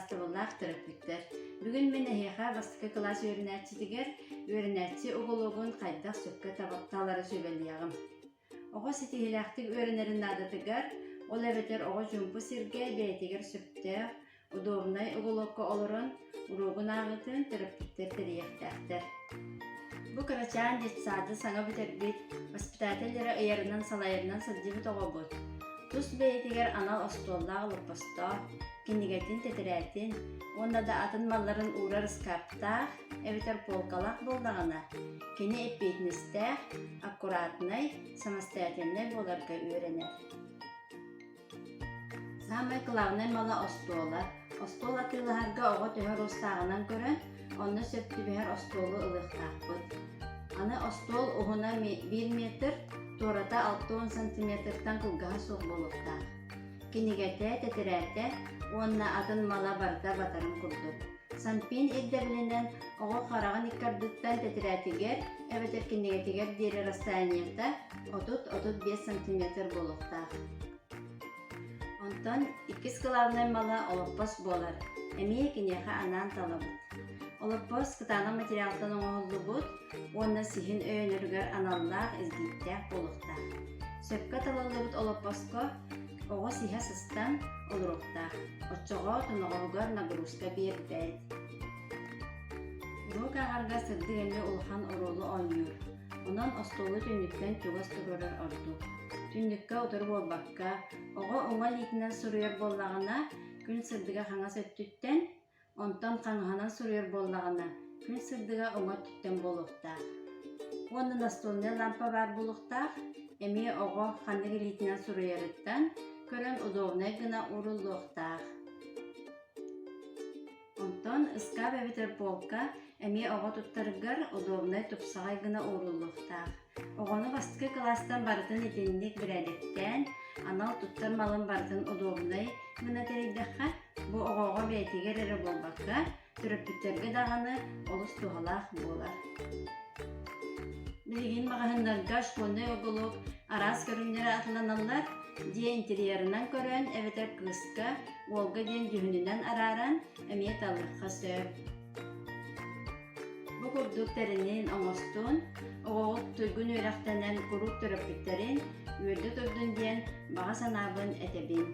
Убаастабыллаах төрөппүттэр! Бүгүн мин эһиэхэ бастакы кылаас үөрэнээччитигэр үөрэнээччи уголуогун хайдах сөпкө талары сүбэлиэҕим. Оҕо ситиһиилээхтик үөрэнэрин наадатыгар, ол эбэтэр оҕо чуумпу сиргэ бэйэтигэр сөптөөх, удобнай уголокка олорон уруогун ааҕыытын төрөппүттэр тэрийиэхтээхтэр. Бу кырачаан детсады саҥа бүтэрбит, воспитатель эрэ ыйарынан салайарынан сылдьыбыт оҕобут. Тус бэйэтигэр анал остуоллаах олоппостоох, кинигэтин, тэтэрээтин уонна да атын малларын уурар ыскааптаах эбэтэр полкалаах буоллаҕына, кини эппиэтинэстээх, аккуратнай, самостоятельнай буоларга үөрэнэр. Саамай кылаабынай мала остуола. Остуол атыылаһарга оҕо төһө оруостааҕынан көрөн, онно сөп түбэһэр остуолу ылыахтаахпыт. Аны остуол уһуна биир метр, туората 60 сантиметртан кылгаһа суох буолуохтаах. Кинигэтэ, тэтэрээтэ уонна атын мала барыта батарын курдук. Санпин ирдэбилинэн оҕо хараҕын икки ардыттан тэтэрээтигэр эбэтэр кинигэтигэр диэри расстояниета 30-35 сантиметр буолуохтаах. Онтон иккис кылаабынай мала олоппос буолар, эмиэ киниэхэ анаан талабыт. Олоппос кытаанах материалтан оҥоһуллубут уонна сиһин өйөнөрүгэр аналлаах изгибтээх буолуохтаах. Сөпкө талыллыбыт олоппоско оҕо сиһэ сыстан олоруохтаах, оччоҕо тоноҕоһугар нагрузка биэрбэт. Уруок ааҕарга сырдык эмиэ улахан оруолу оонньуур. Онон остуолу түннүктэн чугас туруорар ордук. Түннүккэ утары буолбакка, оҕо уҥа илиитинэн суруйар буоллаҕына, күн сырдыга хаҥас өттүттэн, онтон хаҥаһынан суруйар буоллаҕына, күн сырдыга уҥа өттүттэн буолуохтаах. Уонна настольнай лампа баар буолуохтаах, эмиэ оҕо ханнык илиитинэн суруйарыттан көрөн удобнай гына ууруллуохтаах. Онтон ыскаап эбэтэр полка эмиэ оҕо туттарыгар удобнай тупсаҕай гына ууруллуохтаах. Оҕону бастакы кылаастан барытын итинник бэрээдэктээн, анал туттар малын барытын удобнай гына тэрийдэххэ, бу оҕоҕо бэйэтигэр эрэ буолбакка, төрөппүттэргэ даҕаны олус туһалаах буолар. Билигин маҕаһыыннарга школьнай уголок араас көрүҥнэрэ атыланаллар, дьиэ интерьерынан көрөн эбэтэр кыыска, уолга диэн дьүһүнүнэн арааран эмиэ талыахха сөп. Бу курдук тэринин, оҥостун, оҕоҕут туйгун үөрэхтэнэн куруук төрөппүттэрин үөрдэ турдун диэн баҕа санаабын этэбин.